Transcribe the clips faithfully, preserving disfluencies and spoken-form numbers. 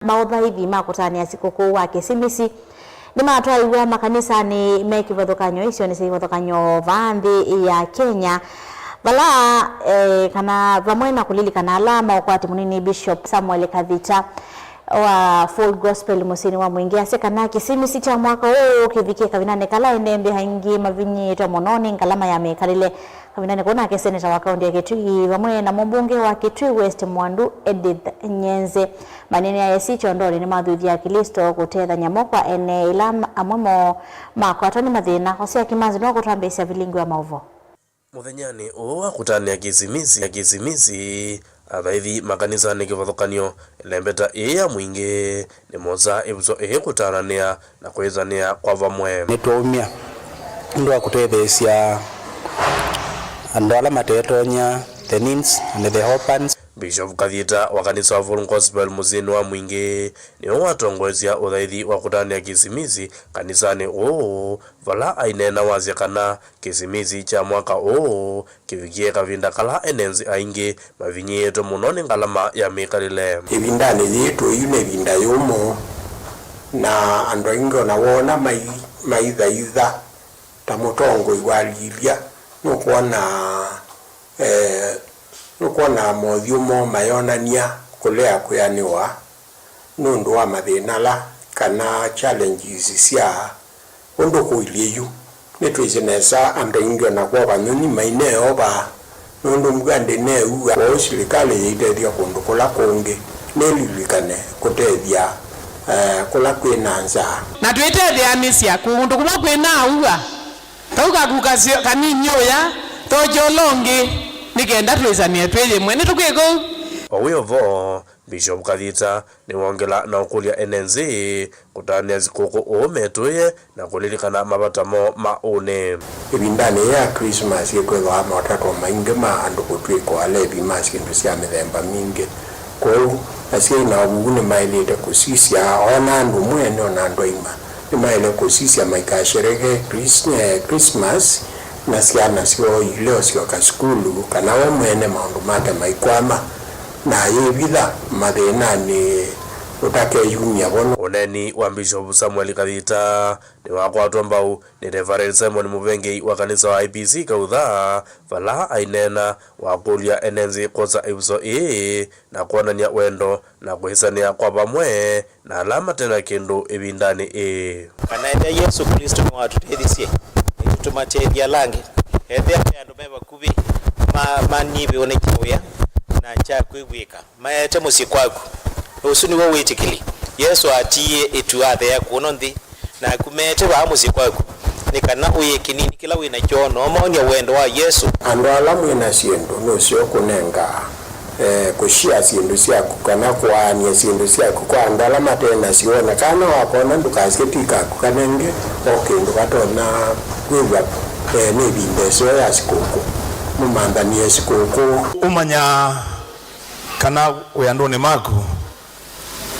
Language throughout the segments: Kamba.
Maũthaithi ma kũtanĩa sikũkũ wa Kĩsimisi nĩmatwaĩiwe makanisanĩ me kĩvathũkany'o isionĩ sya ivathũkany'o vaa nthĩ ya Kenya, vala eh, kana vamwe na kũlilikana ala ma ũkwati mũnini Bishop Samuel Kathita wa Full Gospel mũsyĩnĩ wa Mwingĩ asya kana Kĩsimisi kya mwaka ũũ kĩvikie kavindanĩ kala ene nthĩ aingĩ mavinyĩĩtwe mũno nĩ ngalama ya mĩkalĩle. Kavindanĩ kau nake seneta wa kaunti ya Kitui vamwe na mũmbunge wa Kitui West Mwandu Edith Nyenze maneenea esi kyondonĩ nĩmathuthya Aklĩsto kũtethany'a mo kwa ene ĩla amwe moo makwatwa nĩ mathĩna. Hosea Kimanzi nĩwe ũkũtwambĩĩsya vilingi wa maũvoo. Mũthenyanĩ ũũ wa kũtanĩa Kĩsimisi, Kĩsimisi, athaithi makanisanĩ kĩvathũkany'o, ĩlembeta ĩĩ ya Mwingĩ nĩmosaa ĩvuso ĩĩ kũtananĩa na kwĩtanĩa kwa vamwe. Nĩtwaumya nũndũ wa kũtetheesya andũ ala matetonya, the needs and the orphans. Bishop Kathita wa kanisa wa Full Gospel mũsyĩnĩ wa Mwingĩ nĩwe watongoesya ũthaithi wa kũtanĩa Kĩsimisi kanisanĩ ũũ, vala aineena wasya kana Kĩsimisi kya mwaka ũũ kĩvikie kavinda kala ene nthĩ aingĩ mavinyĩĩtwe mũno nĩ ngalama ya mĩkalĩle. Ĩvindanĩ yĩĩ tũĩ yu nĩ ĩvinda yũmũ, na andũ aingĩ ona woona mai-, maithaitha ta mũtongoi wa Libya, nũkwona, eh, nũkwona mothyũ moo mayonany'a kũlea kwĩanĩwa nũndũ wa mathĩna ala kana challenges sya ũndũ kũilyĩ yu. Nĩtwĩsĩ nesa andũ aingĩ o na kwova nyũnyi maineova nũndũ mbua ndĩneua. Kwoou silikalĩ yĩitethya kũndũ kũla kũngĩ nĩlilikane kũtethya, eh, kũla kwĩ na nzaa. Na twĩtetheanĩsya kũndũ kũla kwĩ na ua, kau kaku kasyo kanini ũya, tokya ũla ũngĩ, nĩ kenda twĩsanĩe twĩ yĩmwe. Nĩtũkwĩka ũu? O wĩ o vo, Bishop Kathita nĩwongela na ũkũlya ene nthĩ kũtanĩa sikũkũ ũũ metũĩe na kũlilikana mavata moo ma ũnĩ. Ĩvindanĩ yĩĩ ya Christmas ĩkwĩthĩwa maũtato maingĩ ma andũ kũtw'ĩka alevi ma syĩndũ sya mĩthemba mingĩ. Kwoou, asyai na avuvu nĩmaĩlĩte kũsisya, o na andũ mwene, o na andũ aima, nĩmaĩle kũsisya maikasherekee Chris-, eh, Christmas na syana syoo ilĩ o syoka sukulu, kana we mwene maũndũ make maikwama, na ayĩvitha mathĩnanĩ ũtakeyumya vo. Ũneeni wa Bishop Samuel Kathita nĩwakwatwa mbau nĩ Reverend Simon Mũvengei wa kanisa wa I P C Kautha, vala aineena wakũlya ene nthĩ kwosa ĩvuso ĩĩ na kwonany'a wendo na kwĩsanĩa kwa vamwe na ala mate na kĩndũ ĩvindanĩ ĩĩ. Kana ethĩa Yesũ Klĩsto nĩwatũtethisye, nĩtũtũmatethya ala angĩ. Ethĩa ve andũ me vakuvĩ ma, manivĩwe nĩ kyaũya na kya kwĩw'ĩka, maete mũsyĩ kwaku. Ũsu nĩw'o wĩtĩkĩli. Yesũ atiie ĩtu athea kũno nthĩ, naku meete vaa mũsyĩ kwaku, nĩ kana ũye kĩnini kĩla wĩ nakyo, na ũmaony'a wendo wa Yesũ. Andũ ala mwĩ na syĩndũ nũseo kũnenga, eh, kũshia syĩndũ syaku, kana kũaany'a syĩndũ syaku kwa andũ ala mate nasyo. Wona kana wakona ndũkasye ti kaku, kanenge o kĩndũ katonya kwĩw'a, eh, nĩ ĩvinda ĩseo ya sikũkũ. Mũmanthanĩe sikũkũ. Ũmanya kana wĩ andũnĩ maku,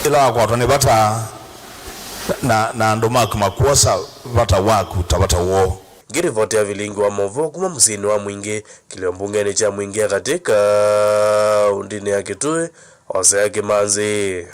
ĩla wakwatwa nĩ vata na, na andũ maku makwosa vata waku ta vata woo. Ngĩrivoti ya vilingi wa maũvoo kuma mũsyĩnĩ wa Mwingĩ, kĩlio mbungenĩ kya Mwingĩ ya katĩ kaũndĩnĩ ya Kitui, Hosea Kimanzi.